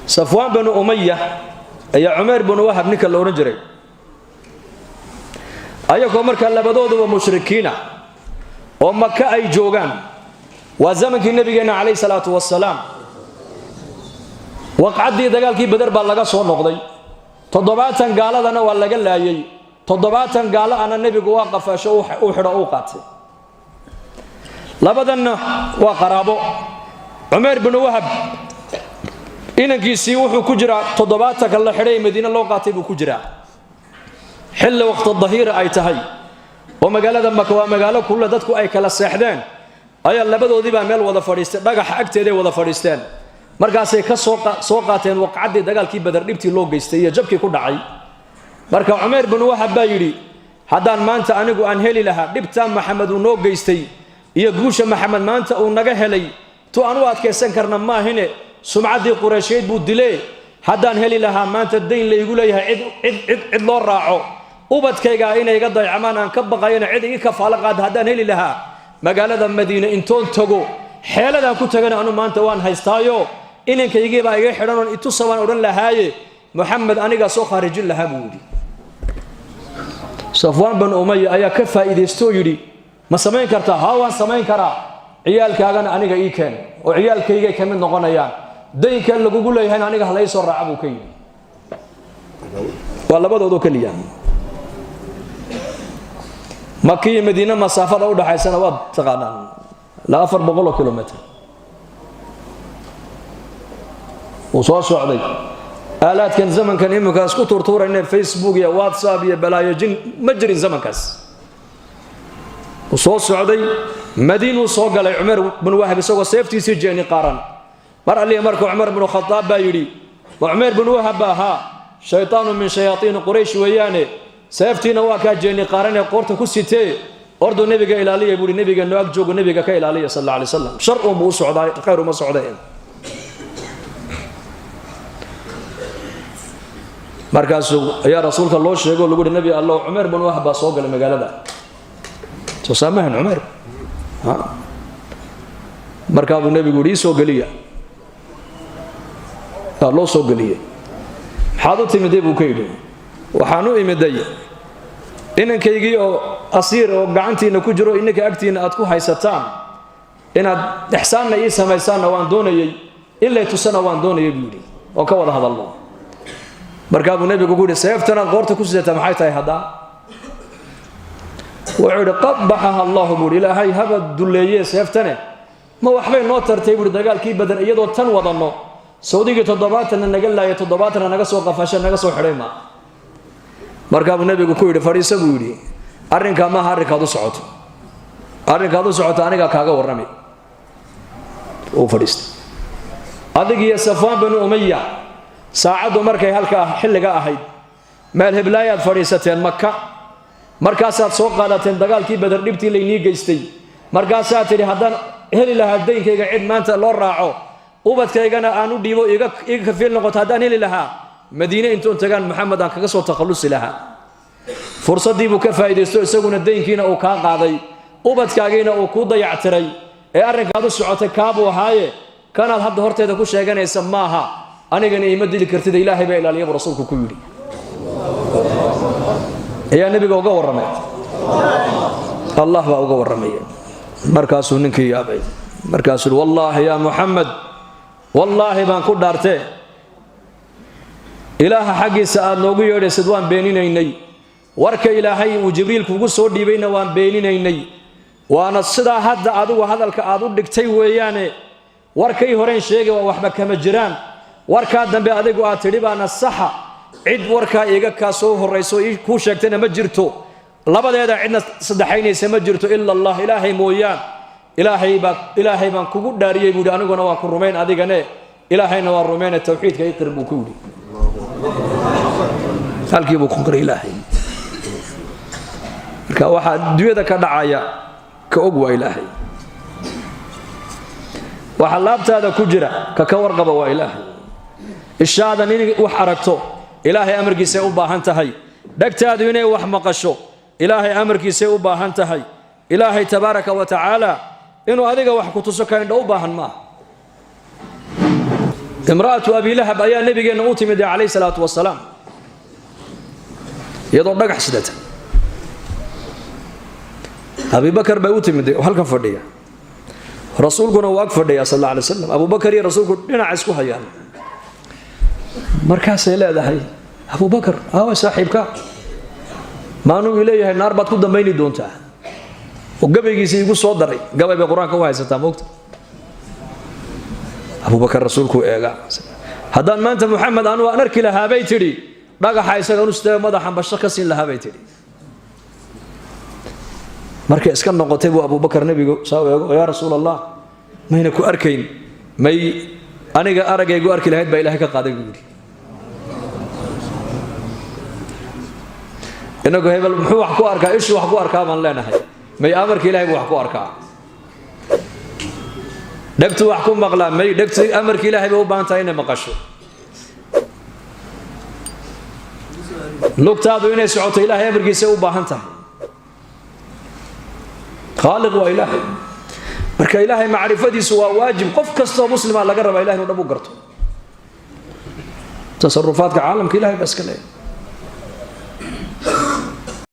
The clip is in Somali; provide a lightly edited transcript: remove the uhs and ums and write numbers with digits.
Safwaan binu Umaya iyo Cumayr binu Wahab ninka la odhan jiray, ayagoo markaa labadooduba mushrikiina oo Maka ay joogaan, waa zamankii nabigeenna calayhi salaatu wasalaam. Waqcaddii dagaalkii Beder baa laga soo noqday. 70 gaaladana waa laga laayay, 70 gaalo ana nebigu waa qafaasho, u xidho, uu qaatay. Labadanna waa qaraabo. Cumayr binu Wahab inankiisii wuxuu ku jiraa 70-ka la xidhay ee Madiine loo qaatay buu ku jiraa. Xilli waqti dahiira ay tahay oo magaalada Maka waa magaalo kulle dadku ay kala seexdeen ayaa labadoodii baa meel wada fadhiistay, dhagaxa agteeday wada fadhiisteen. Markaasay ka soo qaateen waqcaddii dagaalkii Badar, dhibtii loo geystay iyo jabkii ku dhacay. Marka Cumayr binu Wahab baa yidhi: "Haddaan maanta anigu aan heli lahaa dhibtaa Maxamed uu noo geystay iyo guusha Maxamed maanta uu naga helay, tu aan u adkaysan karna maahine, sumcaddii Qureysheed buu dilee. Haddaan heli lahaa maanta dayn laygu leeyahay cid cid cid loo raaco, ubadkaygaa inay iga daycamaan aan ka baqayana cid ii kafaalo qaada haddaan heli lahaa, magaalada Madiine intoon tago, xeeladaan ku tagana anu maanta waan haystaayo, inankaygiibaa iga xidhan oon itusa baan odhan lahaaye, Moxamed anigaa soo khaarijin lahaa," buu yidhi. Safwaan banu Umaya ayaa ka faa'iidaysto oo yidhi: "Ma samayn kartaa?" "Haa, waan samayn karaa. Ciyaalkaagana aniga ii keen oo ciyaalkaygay ka mid noqonayaan, daynka lagugu leeyahayna aniga hala ii soo raaca," buu ka yidhi. Waa labadoodoo keliya. Maka iyo Madiine masaafada u dhaxaysana waad taqaanaan, ilaa 400 oo kilomitr wuu soo socday. Aalaadkan zamankan iminka isku turtuurayna, Facebook iyo WhatsApp iyo balaayo jin, ma jirin zamankaas. Wuu soo socday, Madiinuu soo galay Cumar binu Wahab isagoo seeftiisii jeeni qaaran. Mar allihi marka Cumar binu Khadaab baa yidhi: "Ma Cumayr binu Wahab ba ahaa? Shaytaanu min shayaaiini Quraysh weeyaane, seeftiina waa kaa jeeni qaaran ee qoorta ku sitee, orduu nebiga ilaaliya," buuhi. "Nebiga noo ag joogo, nebiga ka ilaaliya sal alla alay slam, shar uunbuu u socdaa, khayr uma socdeen." Markaasuu ayaa rasuulka loo sheego, lagu uhi: "Nebi Allow, Cumayr binu Wahab baa soo galay magaalada." Soo saamahan Cumayr. Markaa buu nebigu yidhi: "Ii soo geliya." Waa loo soo geliyey. "Maxaad u timiday?" buu ka yidhi. "Waxaan u imiday inankaygii oo asiir oo gacantiinna ku jiro, ininka agtiinna aad ku haysataan, inaad ixsaanna ii samaysaanna waan doonayey, in lay tusana waan doonayay," buu yidhi, "oo ka wada hadalno." Markaa buu nebigu ku yidhi: "Seeftanaad qoorta ku sidataa maxay tahay haddaa?" Wuxuu yidhi: "Qabaxaha Allahu," buuhi, "Ilaahay haba dulleeye seeftane, ma waxbay noo tartay?" buuhi. "Dagaalkii Badan iyadoo tan wadanno, sawdigii 70-na naga laayay, 70-na naga soo qafasha, naga soo xidhay ma?" Markaa buu nebigu ku yidhi: "Fadhiiso," buu yidhi. "Arrinkaa maaha arrinkaad u socoto. Arrinkaad u socoto anigaa kaaga warrami." Uu fadhiistay. "Adig iyo Safwaan binu Umaya saacaddu markay halkaa xilliga ahayd meel heblaayaad fadhiisateen Maka. Markaasaad soo qaadateen dagaalkii Bader dhibtii laynii geystay. Markaasaad tidhi: 'Haddaan heli lahaa daynkayga cid maanta loo raaco, ubadkaygana aan u dhiibo, iga kafiil noqoto haddaan heli lahaa, Madiine intuun tagaan Maxamed aan kaga soo takhallusi lahaa.' Fursaddii buu ka faa'iidaysto, isaguna daynkiina uu kaa qaaday, ubadkaagiina uu kuu dayactiray. Ee arrinkaad u socotay kaabuu ahaaye, kanaad hadda horteeda ku sheeganaysa maaha. Anigana iima dili kartida, Ilaahay baa ilaaliya,' buu rasuulku ku yidhi." Ayaa nebiga uga warramay, Allah baa uga warramaya. Markaasuu ninkii yaabay. Markaasuu yidhi: "Wallaahi yaa Muxamed, wallaahi baan ku dhaartee, Ilaaha xaggiisa aad noogu yeedhaysid waan beeninaynay, warka Ilaahay uu Jibriil kugu soo dhiibayna waan beeninaynay. Waana sidaa hadda adigu hadalka aad u dhigtay weeyaane. Warkay horeen sheegay waa waxba kama jiraan, warkaa dambe adigu aad tidhi baana saxa. Cid warkaa iiga kaa soo horrayso kuu sheegtayna ma jirto, labadeeda cidna saddexaynaysa ma jirto ila Allah, Ilaahay mooyaan. Ilaahay baa, Ilaahay baan kugu dhaariyey," buu yidhi, "aniguna waan ku rumayn adigane, Ilaahayna waan rumayne, tawxiidka iqir," buu ku yidhi. Halkii buu ku qiray Ilaahay. Marka waxaa adduunyada ka dhacaya ka og waa Ilaahay. Waxa laabtaada ku jira ka warqaba waa Ilaahay. Ishaadan inay wax aragto Ilaahay amarkiisay u baahan tahay. Dhegtaadu inay wax maqasho Ilaahay amarkiisay u baahan tahay. Ilaahay tabaaraka wa tacaala inuu adiga wax ku tuso ka indho u baahan maaha. Imra'atu Abilahab ayaa nabigeenna u timid calayhi salaatu wasalaam iyadoo dhagax sidata. Abibakar bay u timid oo halkan fadhiya, rasuulkuna uu ag fadhiya sal alla alay slam. Abubakar iyo rasuulku dhinaca isku hayaan. Markaasay leedahay: "Abubakar, aawa saaxiibka? Maanuu leeyahay naar baad ku dambayni doontaa oo gabaygiisa igu soo daray." Gabay bay Qur-aanka u haysataa, moogta. Abubakar rasuulkuu eegaa. "Haddaan maanta Muxamed anu aan arki lahaa," bay tidhi, "dhagaxa isaga nustee madaxan basho ka siin lahaa," bay tidhi. Markay iska noqotay buu Abubakar nebigu saa eego. "Yaa Rasuul Allah, mayna ku arkayn?" "May, aniga araggaygu arki lahayd baa Ilahay ka qaaday," buu yidhi. Inagu hebel muxuu wax ku arkaa, ishuu wax ku arkaa baan leenahay. May, amarka Ilahay buu wax ku arkaa. Dhegtu wax ku maqlaa? May, dhegtu amarka Ilahay bay u baahan tahay inay maqasho. Lugtaadu inay socoto Ilahay amarkiisay u baahan tahay. Khaaliq waa Ilaahay. Marka Ilaahay macrifadiisu waa waajib. Qof kastoo muslima laga rabaa Ilahay inuu dhab u garto. Tasarufaadka caalamka Ilahay baa iska leeyahay.